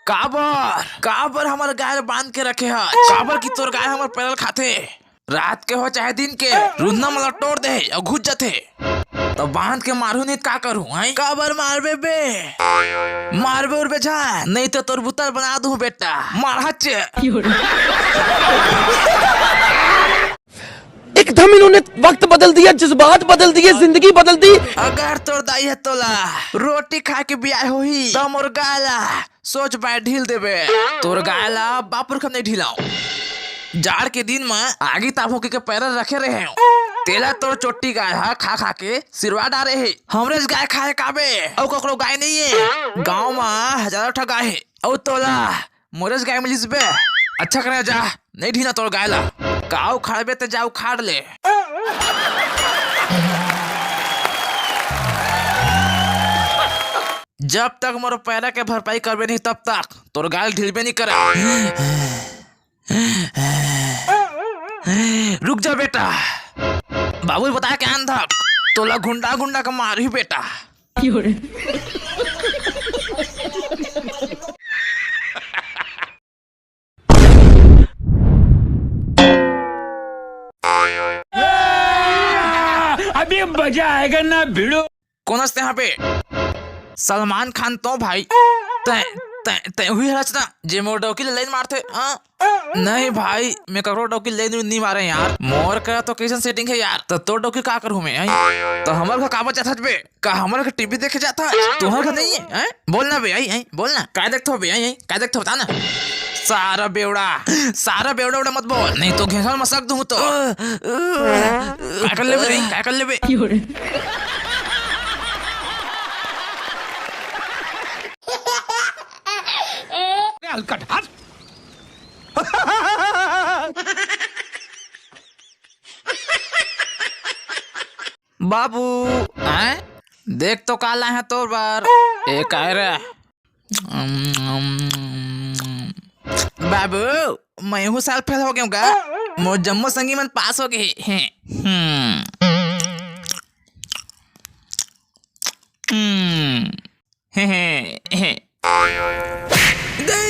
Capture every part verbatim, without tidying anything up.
काबर, काबर हमर गाय ल बांध के रखे हस? काबर कि तोर गाय हमर पैरा ल खाथे। रात के हो चाहे दिन के, रुंदना मन ल टोर दे अउ घुस जाथे। त बांध के मारहूं नहीं त का करहूं, हैं? काबर मारबे बे? मारबे उरबे झन, नहीं त तोर बुता ल बना दूं बेटा। मार हच। एकदम इन्होंने वक्त बदल दिया, जज्बात बदल दिए, जिंदगी बदल दी। अगर तोर दाई ह तोला रोटी खा के बियाह होही, त मोर गाय ला सोच बाय ढील देबे। तोर गाय ला बाप पुरखा नहीं ढिलाओ। जाड़ के दिन म आगी ताप होके के पैरा रखे रहे हो, तेला तोर चोट्टी गाय ह खा खा के सिरवा डारे हे। हमरेच गाय खाए काबे, अउ ककरो गाय नहीं है। गांव म हजारों ठा गाय है, अउ तोला मोरेच गाय मिलिस बे। अच्छा करे जा, नहीं ढीना तोर गाय ला। का उखाड़बे ते जा उखाड़ ले। जब तक मोर पैरा के भरपाई करबे नहीं, तब तक तोर गाय ढीलबे नहीं करे। रुक जा बेटा, बाबू बता के आन धक, तोला गुंडा गुंडा के मारही बेटा। अभी मजा आएगा ना भिड़ू। कोन हस तें हा बे? सलमान खान तो भाई। तैं, तैं, तैं उही हरच ना, जे मोर डौकी ले लाइन मारथे, हाँ? नहीं भाई, मैं ककरो डौकी ले नू नी मारे यार। मोर करा तो कइसन setting है यार, त तोर डौकी का करहूं मैं, हैं? त हमर घर काबर जाथच बे? का हमर घर टीवी देखे जाथच? तुहर घर नहीं है, हैं? बोल ना बे, आई, आई, बोल ना। का देखथो बे, आई, आई, का देखथो, बता ना। सारा बेवड़ा, सारा बेवड़ा उड़ा मत बोल, नहीं तो घेंसर मसक दूं तो। का कर लेबे रे, का कर लेबे? हलकट हट। बाबू, हैं? देख तो का लाए हैं तोर बर। ए, काय रे? बाबू, मैं हूँ साल फेल हो गया हूँ का? मोर जम्मो संगी मन पास हो गए हैं। हम्म। हम्म। हे, हे, हे। दे,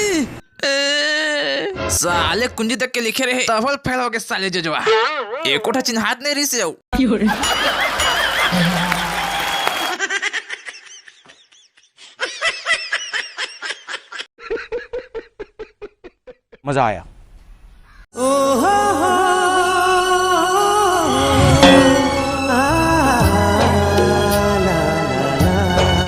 ए, साले कुंजी देख के लिखे रहे, तभल फेल हो गए साले जजवा। एको ठा चिन्हात नहीं रहिस हे। मजा आया।